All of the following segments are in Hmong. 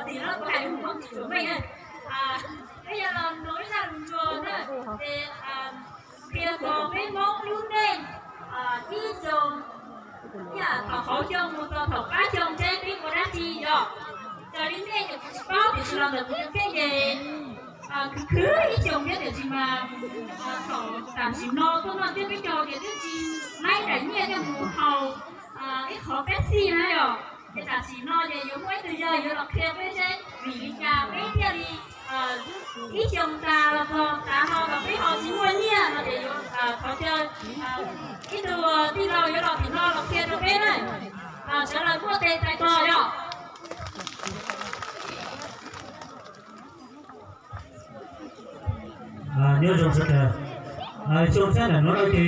Txim no kuv hais lus Hmoob tsis tshua meej na. Peb yuav los mloog ib zaj lus ntsuas na, ces qhia txog peb Hmoob lub neej ib xyoo, yam thaum qhauv xyoo mus txog thaum qab xyoo seb peb ua dab tsi yom. Raws li nej ces kuv tsis paub tiam sis los ntawm kuv tus kheej ces khwv khwv ib xyoos thiab tiam sis mas thaum tam sim no tuaj noj tsiab peb caug ces twb tsis laib daim nyiaj coj mus haus ib qhov Pepsi na yom. Ces tam sim no ces yuav muaj ib tug yawg yuav los qhia peb seb vim li cas peb thiaj li ib xyoos tas los txog tav no los peb ho tsis muaj nyiaj no ces yuav thov caw ib tug tij laug yuav los tim no los qhia rau peb na. Sawv daws muaj tes txais tos yom. Nyob zoo sawv daws, xyoo tshab ntawm nuav no ces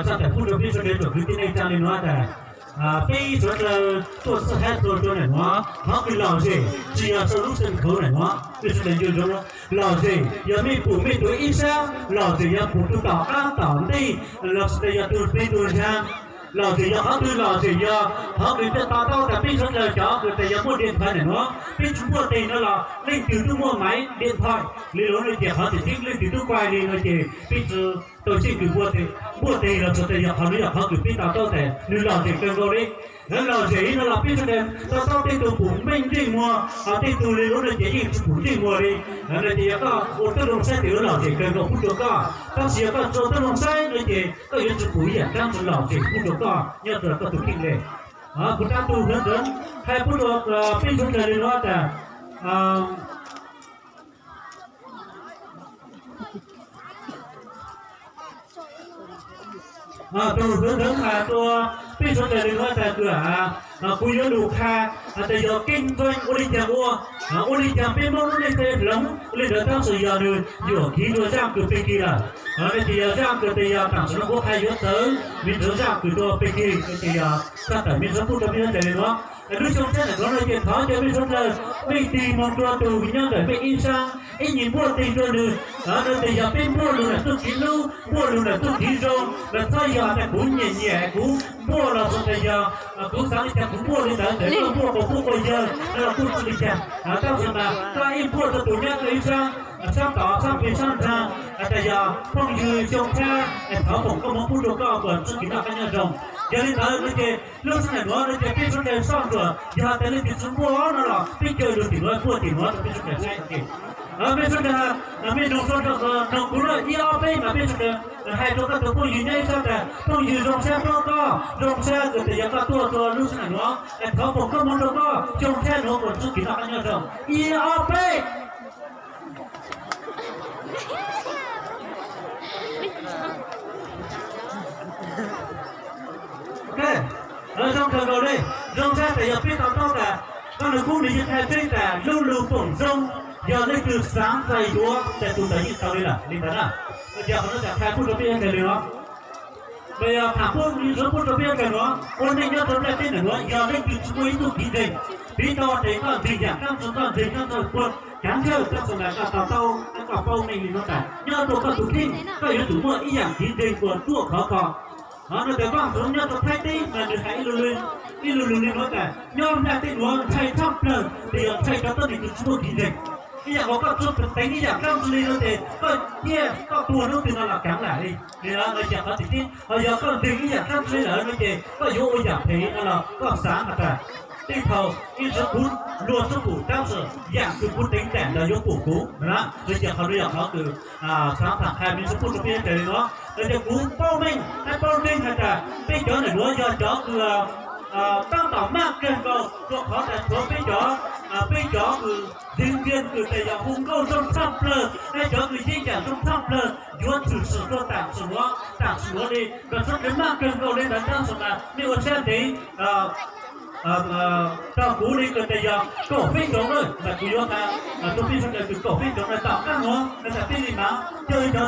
tshaj tawm pub rau peb sawv daws tsoom kwv tij neej tsa li nuav tas, peb sawv daws tuaj txhij hab txhua rua ntawm nuav, qhov kws lom zem tsis yog sau lub xeem khuv ntawm nuav, peb sawv daws nco ntsoov, lom zem yog mej pum mej tus ib sab, lom zem yog pum tus tom qab tom ntej, los sis yog tus peg tus ntsaa, lom zem yog qhov twg, lom zem yog qhov kws peb to taub tas peb sawv daws cov kws tas yog muaj diam thaiv ntawm nuav, peb tsis npuaj teg no los leej twg tub muaj maiv diam thaiv li lawm no ces qhov tseem ceeb leej twg tub kuaj li no ces peb tsis tau xyeej kws npuaj teg los txhua tas yog qhov nuav yog qhov kws peb to taub tas nws lom zem kawg nkaus li. Lawv lom zem no los peb sawv daws to taub tej tug pum meej ntsej muag, ho tej tug li lawm no ces yeej tsis pum ntsej muag li. No ces yog koj ua tub zoo saib tes lom zem kawg nkaus pub rua koj, tab sis yog koj tsis ua tub zoo saib no ces koj yuav tsis pum ib yaam dlaab tsi lom zem pub rua koj nyob rua koj tus kheej le. Kuv rov tus hwv ntxwv hais pub rua peb sawv daws li nuav tas, tus hwv ntxwv has rua peb sawv daws li nuav tas kws kuv yuav lug qha tas yog keeb ntxeeg ua li caag ua, ua li caag peb Moob lub neej thiaj hloov, ua li ntawd tab sis yog nws yuam kev rua zaaj kws peg kig lawm. No ces yog zaaj kws tas yog tam sim no kuv qha yuav txawv, vim ntawd zaaj kws rua peg kig no ces yog tshaj tawm mej sawv pub rua peb sawv daws li nuav. Lub xyoo tshab ntawm nuav no ces thov caw mej sawv daws mej tig moog rua tus nyob ntawm mej ib sab, ib nyuas npuaj teg rua nws. No ces yog peb npuaj lug ntawm txuj kev hlub, npuaj lug ntawm txuj kev zoo, los txhob yog tas kuv nyiam nyiam kuv npuaj los xav tas yog kuv xav li cas kuv npuaj li ntawd, tes koj npuaj kuas puab quas yawg no los kuj tsi li cas, tab sis mas koj ib npuaj rua tus nyob koj ib sab, sab tod sab peg sab nraag, tas yog phooj ywg xyoo tshab, thov foom koob moov pub rua koj kuas txuj kev noj qab nyob zoo. Yog li ntawd no ces lub sij hawm nuav no ces peb sawv daws soj ntsuam, yog tas leej twg tsi npuaj no los peb caw lug tim nuav, npuaj tim nuav rua peb sawv daws saib. Mej sawv daws, mej zoo soj ntsuam noog kuv lawm ib ob peb mas peb sawv daws hais rua koj tus phooj ywg nyob ib sab tas phooj ywg zoo sab paub koj, zoo sab kws tas yog koj tuaj rua lub sij hawm nuav, thov foom koob moov rua koj xyoo tshab nuav kuas txuj kev noj qab nyob zoo. Ib ob peb. Zoo kawg nkaus le, zoo sab tas yog peb to taub tas koj nws kub nws yeej qha tseeb tas lub lug foom zoo, yog leej twg xaav txais yuav tas tus ntawd yeej tau li lawm li ntawd na. Ces qhov nuav tas qha pub rua peb sawv daws li nuav. Mas yog tham pub li ntawd pub rua peb sawv daws nuav, ua neej nyob rua nplaj teb ntawm nuav yog leej twg tsi muaj ib txuj kev ntseeg, piv tau tes koj ntseeg yaam dlaab tsi koj ntseeg dlaab tsi puag caav ntsawj dlaab tsi mas koj to taub koj paub meej li nuav tas nyob rua koj tus kheej koj yuav tsum muaj ib yaam kev ntseeg kuas ruaj khov kho. No tas Vaaj Txwv nyob rua Thaib teb mas nws hais ib lu lug li nuav tas nyob nplaj teb nuav ntshai tshaj plawg tes yog ntshai cov tuab neeg kws tsi muaj kev ntseeg. Ib yaam uas koj tsi teev ib yaam dlaab tsi li no tes koj ciaj koj tuag hnub twg no los kaav lam li. Li no ces qhov tseem ceeb ho yog koj ntseeg ib yaam dlaab tsi lawm no ces koj yuav ua yaam phem no los koj xaav has tas tej thaum ib ntsis kuv luag txuj pum tab sis yaam kws kuv teev tam los yuav pum kuv no. Ces qhov nuav yog qhov kws xaav tham qha mej sawv pub rua peb sawv daws li nuav. Ces kuv paub meej hab paub ntseeg has tas peb cov ntawm nuav yog cov kws taab tom maj kawg nkaus rua qhov tas tshuav peb cov, peb cov kws ntxwv ntiag kws tas yog hu nkauj zoo tshaj plawg, peb cov kws yeeb yaam zoo tshaj plawg yuav tshwm sim rua tam sim nuav, tam sim nuav li los txhob maj kawg nkaus li ntawd tab sis mas mej ua sab ntev rua kuv li kws tas yog kaum feeb ntoov lawm mas kuv yuav tas rua peb sawv daws kws kaum feeb ntoov lawm tom qab nuav tas peb li mas coj cov